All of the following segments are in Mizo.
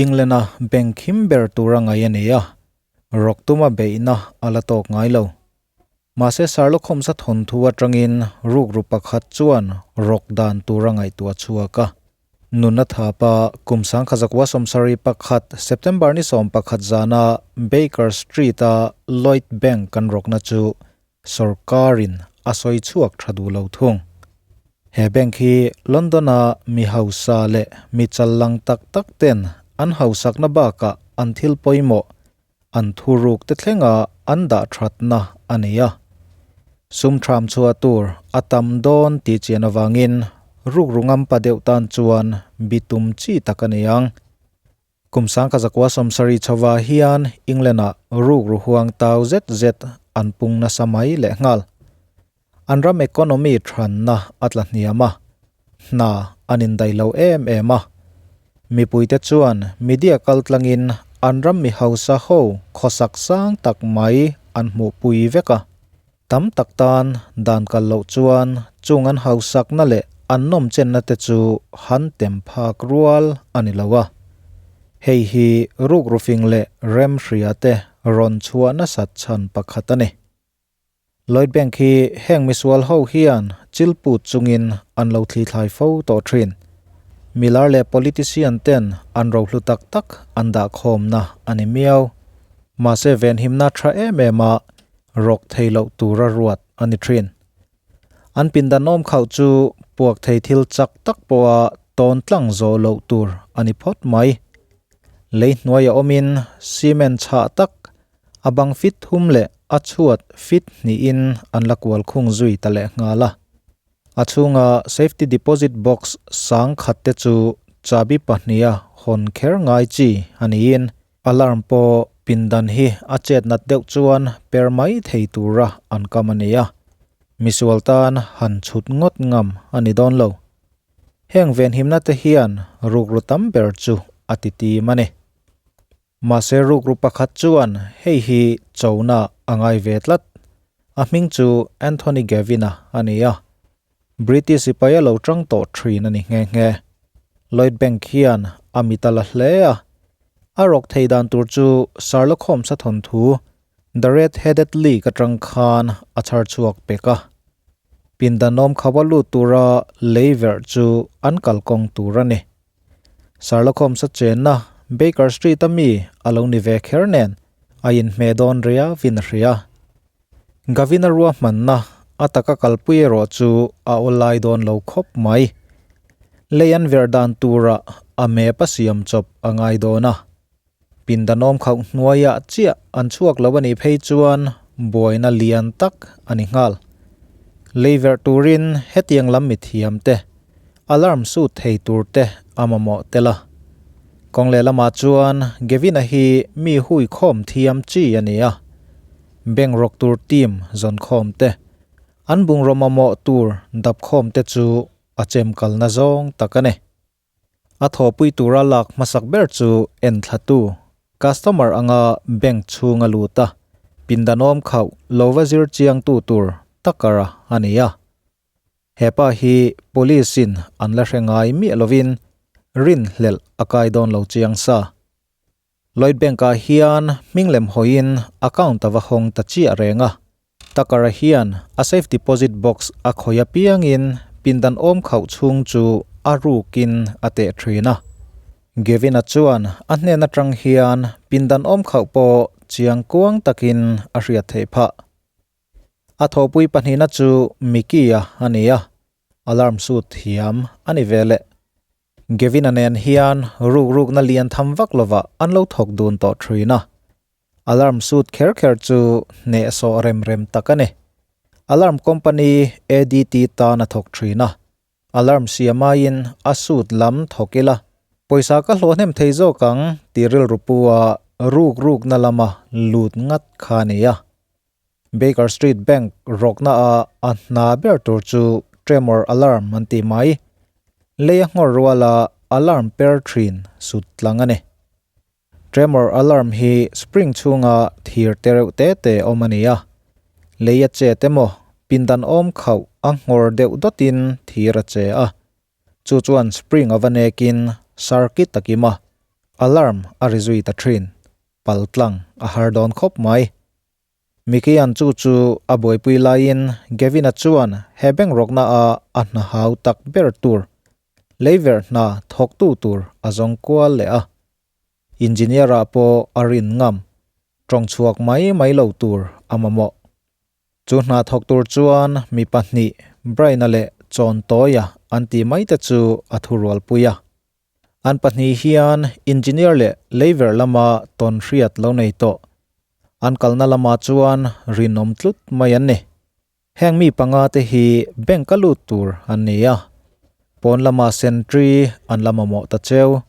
England-a bank him ber tura ngaih a nei a, rawk tuma beihna a la tawk ngai lo. Mahse Sherlock Holmes-a thawnthu atangin rukru pakhat chuan rawk dan tura ngaihtuah chhuak a. Nunna thapa kum sangkhazakua 71 September ni 11 zana Baker Street-a Lloyd Bank kan rawkna chu sorkarin a sawi chhuak tha duh lo thung. He bank hi London-a mi hausa leh mi challang tak tak ten an hausakna bakah an thil pawimawh an thuruk te thlenga an dah thatna a ni a. Sum tham chhuah tur a tam dawn tih chian avangin rukru ngam pa deuh tan chuan bitum chi tak a ni ang. Kum 1970 chhoah hian England-ah rukru huang tau zet zet an pung nasa mai lehnghal. An ram economy thanna a tla hniam a, hna an indaih lo em em a. Mipuite chuan media kaltlangin an ram mi hausa ho khawsak sang tak mai an hmuhpui vek a. Tam tak tan dan kal loh chuan chung an hausakna leh an nawmchenna te chu han tem phak rual a ni lo a. Hei hi rukrufing leh remhria te rawn chhuah nasat chhan pakhat a ni. Lloyd Bank hi heng misual ho hian chilput chungin an lo thli thlai fo tawh thin. Milar leh politician ten an rohlu tak tak an dah khawmna a ni miau. Mahse venhimna tha em em a rawk thei loh tura ruat a ni thin. An pindanawm khauh chu puak thei thil chak tak pawha tawn tlang zawh loh tur a ni phawt mai. Lei hnuaia awmin cement chhah tak a bang fit thum leh a chhuat fit hnihin an la kual khung zui ta leh nghal a. A chhunga safety deposit box sang khat te chu chabi pahniha hawn kher ngai chi a niin alarm pawh pindan hi a chet nat deuh chuan per mai thei tura an kam a ni a. Misual tan han chhut ngawt ngam a ni dawn lo. Heng venhimna te hian rukru tam ber chu a ti tim a ni. Mahse rukru pakhat chuan hei hi chona a ngai ve tlat. A hming chu Anthony Gavin-a a ni a. British sipai a lo tang tawh thin a ni nghe nghe. Lloyd Bank hian a mit a la hle a. A rawk thei dan tur chu Sherlock Holmes-a thawnthu The Red-Headed League atang khan a chhar chhuak pek a. Pindanawm khawa lut tura lei verh chu an kalkawng tur a ni. Sherlock Holmes-a chenna Baker Street-a mi a lo ni ve kher nen a inhmeh dawn ria vin a hria. Gavin-a ruahmanna a taka kalpui erawh chu a awlai dawn lo khawp mai. Lei an verh dan turah a map a siam chawp a ngai dawn a. Pindanawm khauh hnuaiah chiah an chhuak lo a nih phei chuan buaina lian tak a ni nghal. Lei verh turin hetiang lam mithiam te, alarm sut thei tur te a mamawh tel a. Kawng lehlamah chuan Gavin-a hi mi hui khawm thiam chi a ni a. Bank rawk tur team zawn khawm te, an bungraw mamawh tur dap khawm te chu a chem kalna zawng tak a ni. A thawhpui tura lak hmasak ber chu enthlatu, customer anga bank chhunga lut a, pindanawm khauh lo va zir chiangtu tur Tucker-a a ni a. Hepa hi police-in an la hre ngai miah lovin rinhlelh a kai dawn lo chiang sa. Lloyd Bank-ah hian hming lem hawiin account a va hawng ta chiah reng a. Tucker-a hian a safe deposit box a khawi apiangin pindan awm khauh chhung chu a rukin a teh thin a. Gavin-a chuan a hnen atang hian pindan awm khauh pawh chiang kuang takin a hriat theih phah. A thawhpui pahnihna chu Mickey-a a ni a, alarm suit thiam a ni ve leh. Gavin-a nen hian ruk rukna lian tham vak lovah an lo thawk dun tawh thin a. Alarm suit kher kher chu hnehsawh rem rem tak a ni. Alarm company ADT tan a thawk thin a. Alarm siam aiin a suit lam thawk ila pawisa ka hlawh hnem thei zawk ang tih rilru pu a ruk rukna lama lut ngat kha a ni a. Baker Street Bank rawkna a a hna ber tur chu tremor alarm an ti mai. Lei a nghawr ruala alarm per thin sut tlang a ni. Tremor alarm hi spring chhunga thir te reuh te te awm a ni a. Lei a chet emaw pindan awm khauh a nghawr deuh dawtin thir a che a. Chu chuan spring a va nekin circuit a kim a. alarm a ri zui ta thin. Paltlang a har dawn khawp mai. Mickey-a'n chu chu a buaipui laiin Gavin-a chuan he bank rawkna a a hna hau tak ber tur leiverh hna thawktu tur a zawng kual leh a. Engineer-ah pawh a rin ngam, tawng chhuak mai mai lo tur a mamawh. Chu hna thawk tur chuan mi pahnih Brian-a leh Chawntawi-a an ti mai te chu a thurualpui a. An pahnih hian engineer leh leiverh lama tawn hriat lo nei tawh. An kalna lamah chuan rinawm tlut mai an ni. Heng mi panga te hi bank a lut tur an ni a, pawn lama sentry an la mamawh ta cheu.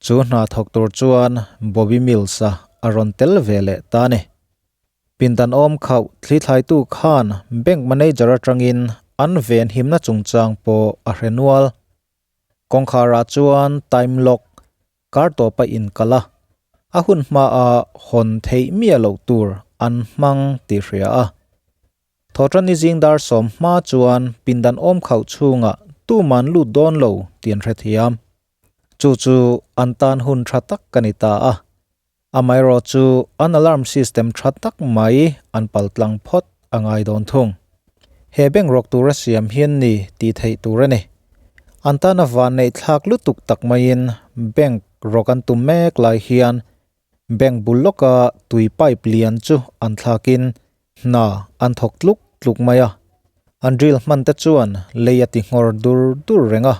Chu hna thawk tur chuan Bobby Mills-a a rawn tel ve leh ta a ni. Pindan awm khauh thlithlaitu khan bank manager atangin an venhimna chungchang pawh a hre nual. Kawngkhar ah chuan time lock kar tawp a inkalh a, a hun hma a hawn theih miah loh tur an hmang tih hria a. Thawhṭanni zing dar sawm hma chuan pindan awm khauh chhungah tuman lut dawn lo tih an hrethiam. Chu chu an tan hun tha tak a ni ta a. Amaherawh chu an alarm system tha tak mai an paltlang phawt a ngai dawn thung. He bank rawk tura siam hian ni tih theih tur a ni. An tana van neih thlak lutuk tak maiin bank rawk an tum mek lai hian bank bul lawka tui pipe lian chu an thlakin hna an thawk tluk tluk mai a. An drill hman te chuan lei a ti nghawr dur dur reng a.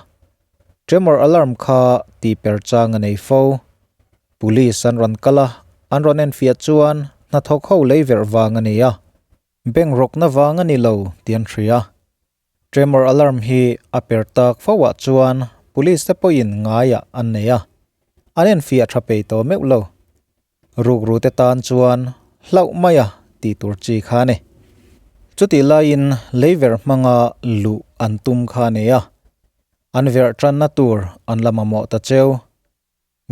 Tremor alarm kha tih per chang a nei fo. Police an rawn kal a, an rawn enfiah chuan hnathawk ho lei verh vang a ni a, bank rawkna vang a ni lo tih an hria. Tremor alarm hi a per tak fo ah chuan police te pawhin ngaiah an nei a, an enfiah tha pei tawh meuh lo. Rukru te tan chuan hlauh mai a tih tur chi kha a ni. Chutih laiin leiverh hmanga luh an tum kha a ni a, an verh tanna tur an la mamawh ta cheu.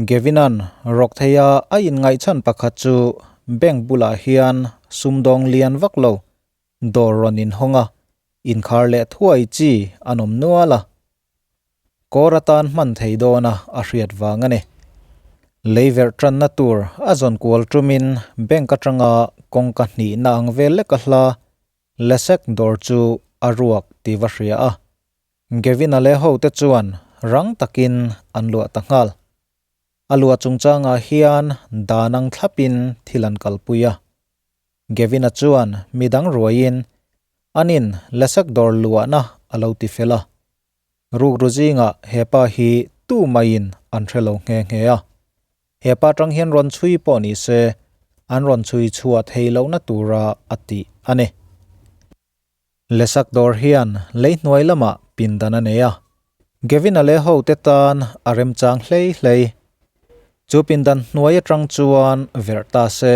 Gavin-a'n rawk theia a inngaihchhan pakhat chu bank bulah hian sumdawng lian vak lo dawr rawn inhawng a, inkhar leh thuai chi an awm nual a. Kawr atan hman thei dawna a hriat vang a ni. Leiverh tanna tur a zawn kual tumin bank atanga kawngka hnihna ang vel lek a hla Lesek dawr chu a ruak tih va hria a. Gavin-a leh hote chuan rang takin an luah ta nghal. A luah chungchangah hian dan ang thlapin thil an kalpui a. Gavin-a chuan midang ruaiin anin Lesak dawr luahna a lo ti fel a. Rukru zingah he pa hi tu maiin an hre lo nghe nghe a. He pa tang hian rawn chhui pawh ni se an rawn chhui chhuah thei lohna tura a tih a ni. Lesak dawr hian lei hnuai lamah pindan a nei a, Gavin-a leh hote tan a remchang hlei hlei. Chu pindan hnuai atang chuan verh ta se,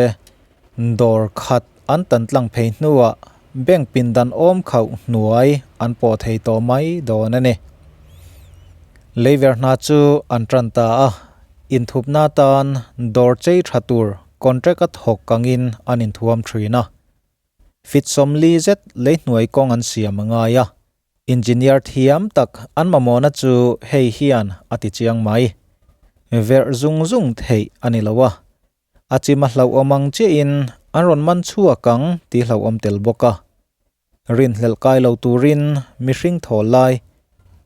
dawr khat an tan tlang phei hnuah bank pindan awm khauh hnuai an pawh thei tawh mai dawn a ni. Leiverh hna chu an tan ta a, inthupna tan dawr chei tha tur contract a thawk kangin an inthuam thin a. Fit sawmli zet lei hnuai kawng an siam a ngai a, engineer thiam tak an mamawhna chu hei hian a ti chiang mai. Verh zung zung theih a ni lo a, a chim a hlauhawm ang chiahin an rawn man chhuak ang tih hlauhawm tel bawk a. Rinhlelh kai lo turin mihring thawl lai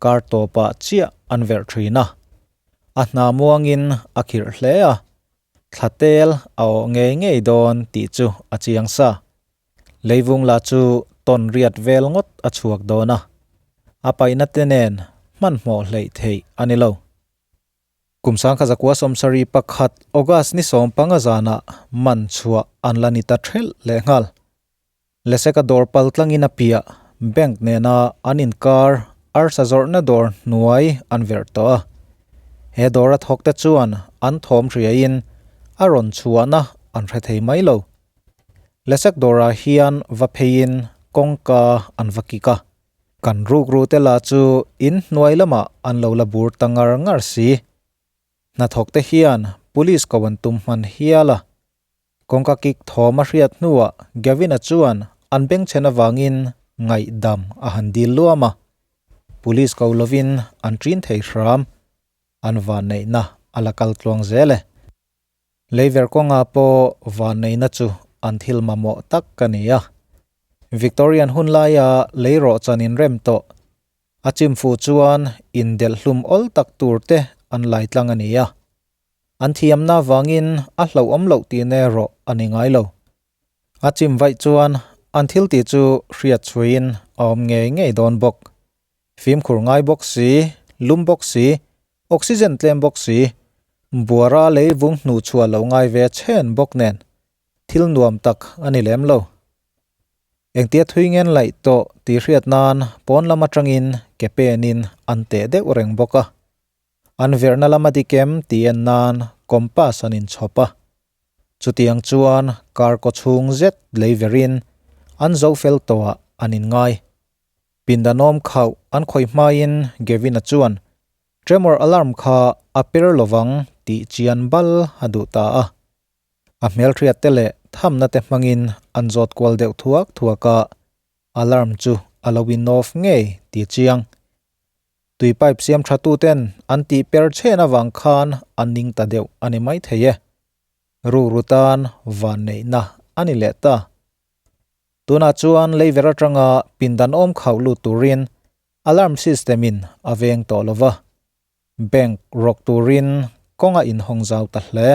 kar tawpah chiah an verh thin a, a hna muangin a khirh hle a, Thla tel a awh ngei ngei dawn tih chu a chiang sa. Leivung lah chu tawn riat vel ngawt a chhuak dawn a, a paihna te nen hmanhmawh hleih theih a ni lo. Kum sangkha zakua sawmsarih pakhat August ni sawmpanga zanah man chhuah an la ni ta thelh lehnghal. Leseka dawr pal tlangin a piah bank nena an inkar arsa zawrhna dawr hnuai an verh tawh a. He dawr a thawk te chuan an thawm hriain a rawn chhuahna an hre thei mai lo. Lesek dawrah hian va pheiin kawngka an va kik a. Kan rukru te lah chu in hnuai lamah an lo la bur ta ngar ngar si. Hnathawk te hian police ko an tum hman hial a. Kawngka kik thawm a hriat hnuah Gavin-a chuan an bengchhen avangin ngaihdam a han dil luam a, police ko lovin an ṭin thei hram. An vanneihna a la kal tluang zel e. Leiver kawngah pawh vanneihna chu an thil mamawh tak a ni a. Victorian hun laia lei rawh chan inrem tawh a chim fuh chuan indelh hlum awl tak tur te an lai tlang a ni a. An thiamna vangin a hlauhawm loh tihna erawh a ni ngai lo. A chim vaih chuan an thil tih chu hriat chhuiin a awm ngei ngei dawn bawk. Fimkhur ngai bawk si, lum bawk si, oxygen tlem bawk si, buara lei vung hnuh chhuah loh ngai ve chhen bawk nen thil nuam tak a ni lem lo. Engtia thui ngen laih tawh tih hriat nan pawn lam atangin ke penin an teh deuh reng bawk a. An verhna lama dik em tih en nan compass an inchhawp a. Chutiang chuan kar kaw chhung zet lei verin an zo fel tawhah an inngai. Pindanawm khauh an khawih hmain Gavin-a chuan tremor alarm kha a per lovang tih chian bal a duh ta a. A hmelhriatte leh thamna te hmangin an zawt kual deuh thuak thuak a, alarm chu a lo in off ngei tih chiang. Tui pipe siam tha tu ten an tih per chhen avang khan an ning ta deuh a ni mai thei e. Rukru tan van neihna a ni leh ta. Tunah chuan leiver atanga pindan awm khauh lut turin alarm system in a veng tawh lova. Bank rawk turin kawng a inhawng zau ta hle.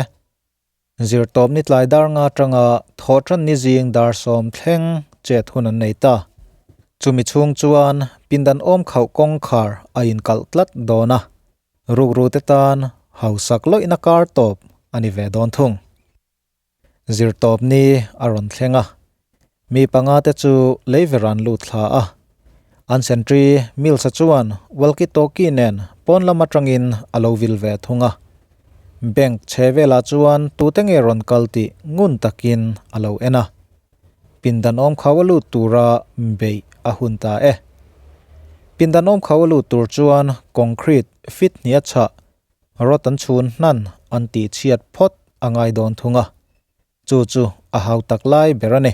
Zirtawp ni tlai dar nga atanga thawhtan ni zing dar sawm thleng chet hun an nei ta. Chumi chhung chuan pindan awm khauh kawngkhar a inkalh tlat dawn a, rukru te tan hausak lawihna kar tawp a ni ve dawn thung. Zirtawp ni a rawn thleng a, mi panga te chu leiver an lut thla a. An sentry Mills-a chuan walkie talkie nen pawn lam atangin a lo vil ve thung a. Bank chhe velah chuan tute nge rawn kal tih ngun takin a lo en a. Pindan awm khau a lut tura beih a hun ta e. Pindan awm khau a lut tur chuan concrete fit hnih a chhah, rod an chhun hnan an tih chhiat phawt a ngai dawn thung a. Chu chu a hau tak lai ber a ni.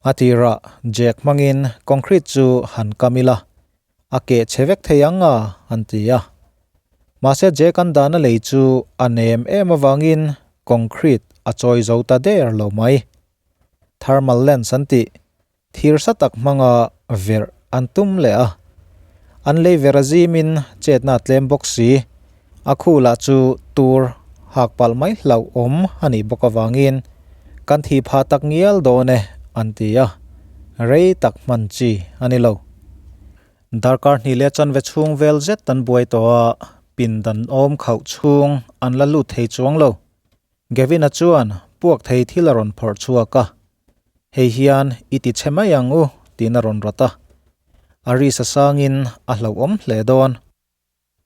A tirah jack hmangin concrete chu han kam ila, a keh chhe vek thei ang a, an ti a. Mahse jack an dahna lei chu a nem em avangin concrete a chawi zo ta der lo mai. Thermal lens an tih thir sa tak hmanga verh an tum leh a. An lei ver a zimin chetna a tlem bawk si. A khulah chu tur hak palh mai hlauhawm a nih bawk avangin kan thih phah tak ngial dawn e an ti a, rei tak hman chi a ni lo. Darkar hnih leh chanve chhung vel zet an buai tawh a, pindan awm khauh chhung an la lut thei chuang lo. Gavin-a chuan puak thei thil a rawn phawrh chhuak a, Hei hian i ti chhe mai ang u tiin a rawn rawt a. A ri sa sangin a hlauhawm hle dawn.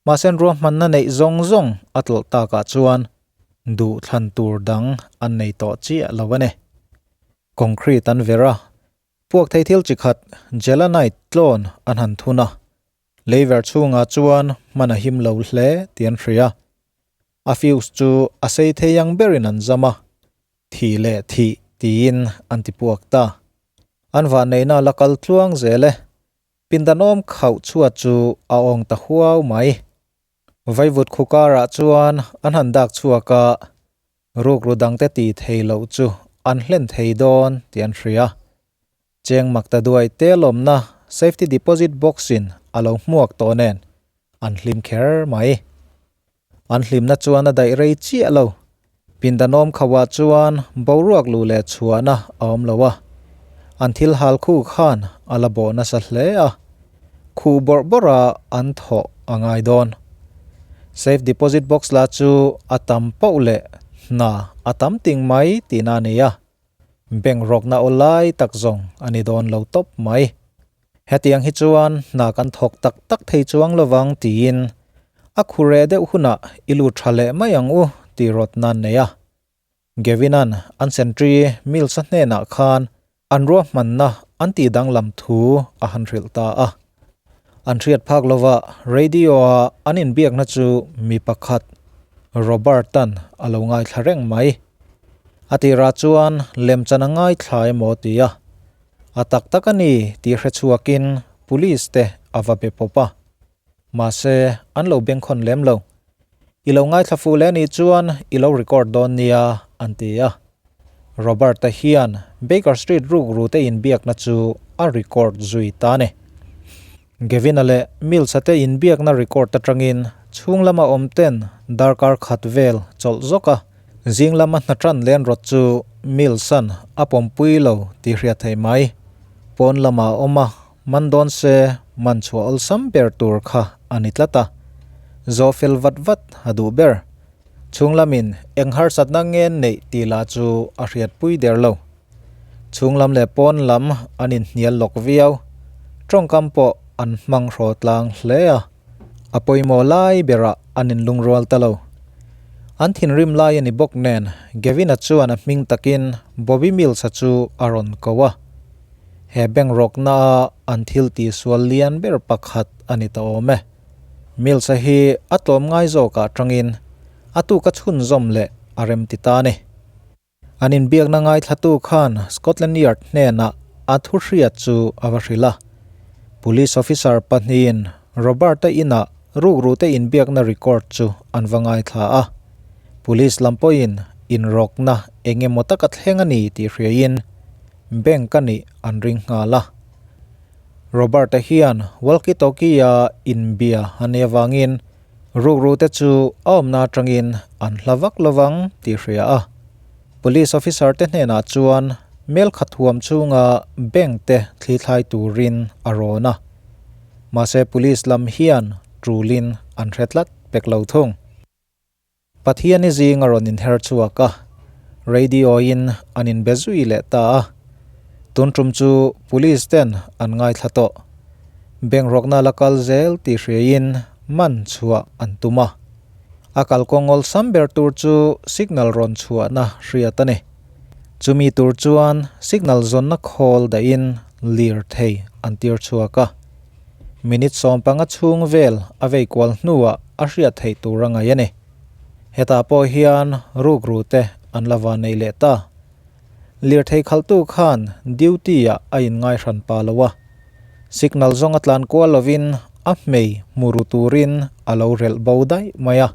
Mahse ruahmanna neih zawng zawng a tlawlh takah chuan duh thlan tur dang an nei tawh chiah lo a ni. Concrete an ver a, puak thei thil chi khat Gelanite tlawn an han thun a. Leiver chhungah chuan hman a him lo hle tih an hria. A fuse chu a sei thei ang berin an zam a, Thih leh thih tiin an ti puak ta. An vanneihna la kal tluang zel e. Pindanawm khauh chhuat chu a awng ta huau mai. Vaivut khu karah chuan an han dak chhuak a, rukru dangte ti thei loh chu an hlen thei dawn tih an hria. Cheng mak ta duai te lawmna safety deposit box in a lo hmuak tawh nen an hlim kher mai. An hlimna chuan a daih rei chiah lo. Pindanawm khauhah chuan boruak luh leh chhuahna a awm lo a. An thil hal khu khan a la bawh nasa hle a. Khuh bawrh bawrha an thawh a ngai dawn. Safe deposit box lah chu a tam poh leh hna a tam ting mai tihna a ni a. Bank rawkna aw lai tak zawng a ni dawn lo tawp mai. Hetiang hi chuan hna kan thawk tak tak thei chuang lovang tiin a khureh deuh hunah i lut tha leh mai ang u tih rawt nan nei a. Gavin-a'n an sentry Mills-a hnenah khan an ruahmanna an tih danglam thu a han hrilh ta a. An hriat phak lova radio-a an inbiakna chu mi pakhat Robert-a'n a lo ngaithla reng mai. A tirah chuan lemchan a ngaithla emaw ti a. A tak tak a ni tih hre chhuakin police te a va be pawp a. Mahse, an lo bengkhawn lem lo. I lo ngaithla fuh leh anih chuan i lo record dawn nia, an ti a. Robert-a hian Baker Street rukru te inbiakna chu a record zui ta a ni. Gavin-a leh Mills-a te inbiakna record atangin chhung lama awm ten darkar khat vel chawlh zawk a, zing lama hna tan len rawt chu Mills-a'n a pawmpui lo tih hriat theih mai. Pawn lamah a awm a, man dawn se man chhuah awlsam ber tur kha a ni tlat a, zawh fel vat vat a duh ber. Chhung lamin eng harsatna nge neih tih lah chu a hriatpui der lo. Chhung lam leh pawn lam an inhnial lawk viau. Tawngkam pawh an hmang hraw tlang hle a, a pawimawh lai berah an inlungrual ta lo. An thinrim lai a ni bawk nen Gavin-a chuan a hming takin Bobby Mills-a chu a rawn ko a. He bank rawkna a an thil tihsual lian ber pakhat a ni ta awm e. Mills-a hi a tlawm ngai zawkah tangin a tuka chhunzawm leh a rem ti ta a ni. An inbiakna ngaithlatu khan Scotland Yard hnenah a thu hriat chu a va hrilh a. Police officer pahnihin Robert-a inah rukrute inbiakna record chu an va ngaithla a. Police lam pawhin inrawkna eng emaw taka thleng a ni tih hriain bank a nih an ring nghal a. Robert-a hian walkie-talkie-a inbia a nih avangin Rukrute chu a awmna atangin an hla vak lovang tih hria a. Police officer te hnenah chuan mel khat huam chunga bank te thli thlai turin a rawn a. Mahse police lam hian tulin an hre tlat pek lo thung. Pathiani zing a rawn inher chhuak a, radio in an inbe zui leh ta a. Tun tum chu police ten an ngaithla tawh. Bank rawkna la kal zel tih hriain man chhuah an tum a. A kalkawng awlsam ber tur chu signal rawn chhuahna hriat a ni. Chumi tur chuan signal zawnna khawl dahin lirthei an tir chhuak a. Minute 15 chhung vel a vei kual hnuah a hriat theih tur a ngaih a ni. Hetah pawh hian rukru te an la van nei leh ta. Lirthei khalhtu khan duty ah a inngai hran pa lo a. Signal zawng a tlan kual lovin a hmei hmu ru turin a lo relh bo daih mai a.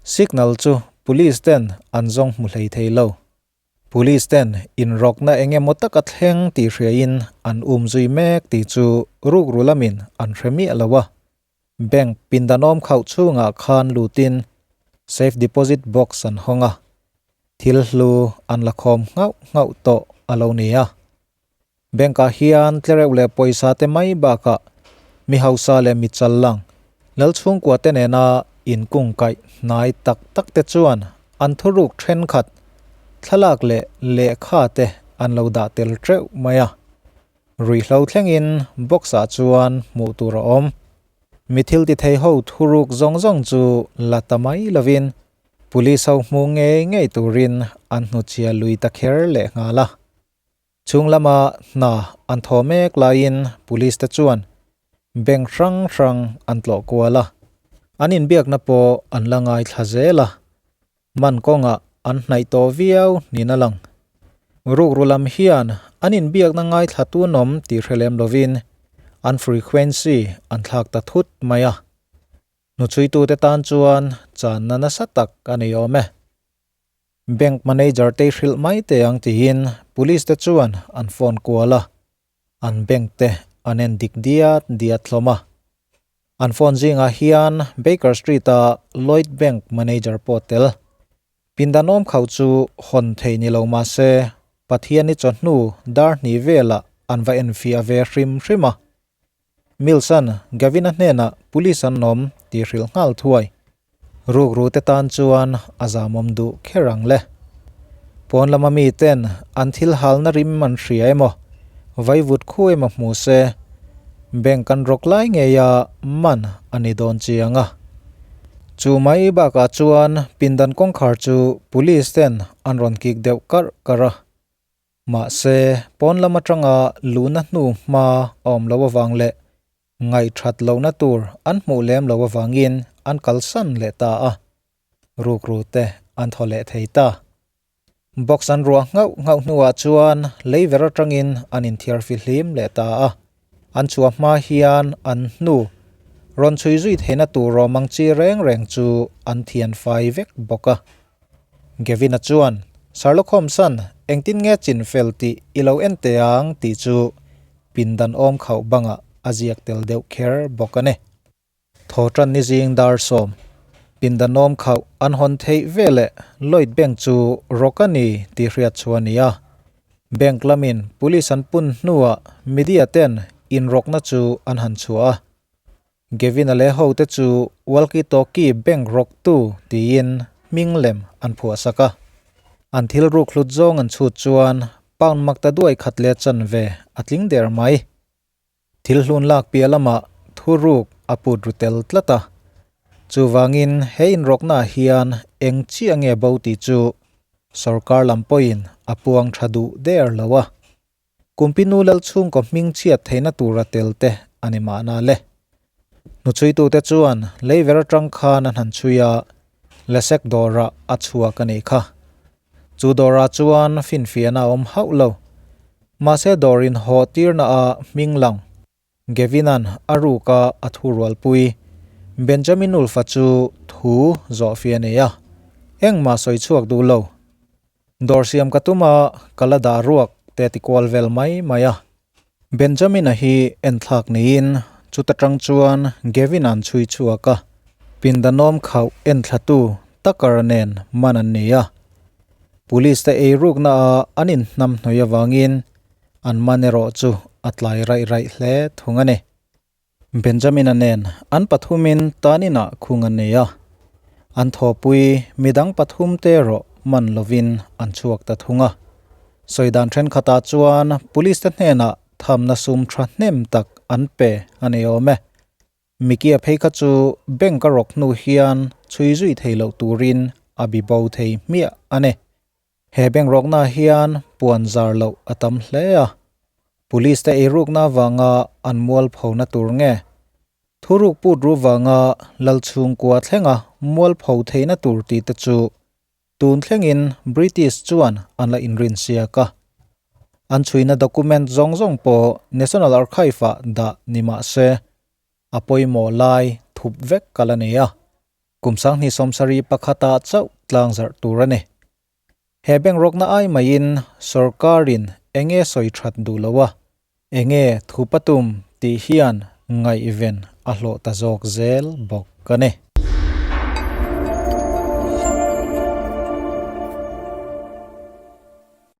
Signal chu police ten an zawng hmu hlei thei lo. Police ten inrawkna eng emaw taka thleng tih hriain an um zui mek tih chu rukru lamin an hre miah lo a. Bank pindanawm khauh chhungah khan lutin safe deposit box an hawng a, thil hlu an la khawm nghauh nghauh tawh a lo ni a. Bank ah hian tlereuh leh pawisa te mai bakah mi hausa leh mi chal lang lal chhungkua te nena inkungkaih hnai tak tak te chuan an thuruk thenkhat thlalak leh lehkha te an lo dah tel teuh mai a. Ruihhlo thlengin box ah chuan hmuh tur a awm. Mi thil ti thei ho thuruk zawng zawng chu la ta mai lovin police ho hmu ngei ngei turin an hnuchhia lui ta kher leh nghal a. Chhung lama hna an thaw mek laiin police te chuan bank hrang hrang an tlawh kual a, an inbiakna pawh an la ngaithla zel a, man kawngah an hnaih tawh viau niin a lang. Rukru lam hian an inbiakna ngaithla tunawm tih hre lem lovin an frequency an thlak ta thut mai a, hnuchhuitute tan chuan channa nasa tak a nei awm e. Bank manager te hrilh mai teh ang tiin police te chuan an phone kual a, an bank te an en dik diat diat hlawm a. An phone zingah hian Baker Street a Lloyd Bank manager pawh tel. Pindanawm khauh chu hawn thei ni lo mahse Pathiani chawhnu dar hnih velah an va enfiah ve hrim hrim a. Mills-a'n Gavin-a hnenah police an awm tih hrilh nghal thuai. Rukru te tan chuan a zamawm duh kher ang le. Pawn lama miten an thil halna rim an hria emaw, vaivut khu emaw hmu se, bank an rawk lai ngeia man a ni dawn chiang a. Chu mai bakah chuan pindan kawngkhar chu police ten an rawn kik deuh karh karh a. Mahse, pawn lam atanga luhna hnu hma a awm loh avang leh ngaihthat lohna tur an hmuh lem loh avangin an kalsan leh ta a, rukru te an thaw leh thei ta. Box an ruah nghauh nghauh hnuah chuan leiver atangin an inthiar fihlim leh ta a, an chhuah hma hian an hnu. Rawn chhui zui theihna tur rawm ang chi reng reng chu an thian fai vek bawk a. Gavin-a chuan, Sherlock Holmes-a'n engtin nge chin fel tih i lo en teh ang tih chu pindan awm khauh bangah a ziak tel deuh kher bawk a ni. Thaw tan ni zing dar sawm pindan awm khauh an hawn theih veleh Lloyd Bank chu rawk a ni tih hriat chu a ni a. Bank lamin police an pun hnuah media ten inrawkna chu an han chhuah a. Gavin-a leh hote chu Walkie Talkie Bank rawktu tiin hming lem an phuah sak a. An thil ruk hlut zawng an chhut chuan pound makta duai khat leh chanve a tling der mai. Thil hlun lak piah lamah thuruk a put ru tel tlat a. Chuvangin he inrawknaah hian eng chiah nge bo tih chu sorkar lam pawhin a puang tha duh der lo a. Kumpinu Lalchhungkaw hming chhiat theihna tura tel te a ni mahna le. Hnuchhuitute chuan leiver atang khan an han chhui a, Lesek dawrah a chhuak a nih kha. Chu dawrah chuan finfiahna a awm hauh lo. Mahse dawr inhawh tirna a hming lang. Gavin-a'n a ruka a thurualpui Benjamin Ulfa chu thu zawhfiah a nei a, engmah sawi chhuak duh lo. Dawr siam ka tum a, ka la dah ruak te ti kual vel mai mai a. Benjamin-a hi enthlak niin chuta tang chuan Gavin-a'n chhui chhuak a, pindanawm khauh enthlatu Tucker-a nen man an ni a. Police te eirukna a an inhnam hnawih avangin an man erawh chu a tlai raih raih hle thung a ni. Benjamin-a nen an pathumin taninah khung an nei a, an thawpui midang pathum te erawh man lovin an chhuak ta thung a. Sawi dan thenkhatah chuan police te hnenah thamna sum thahnem tak an pe a ni awm e. Mickey-a phei kha chu bank a rawk hnu hian chhui zui thei loh turin a bi bo thei hmiah a ni. He bank rawknaah hian puan zar loh a tam hle a, police te eirukna avanga an mualphona tur nge? Thuruk put ru vanga lal chhungkua thlenga mualpho theihna tur tih te chu tun thlengin British chuan an la inrinsiak a. An chhuina document zawng zawng pawh National Archive-ah dah ni mah se, a pawimawh lai thup vek ka la nei a. Kum sanghnih sawmsarih pakhatah chauh tlang zarh tur a ni. He bank rawkna ai maiin sorkarin enge sawi that duh lo a, enge thu patum tih hian ngaihven a hlawh ta zawk zel bawk a ni.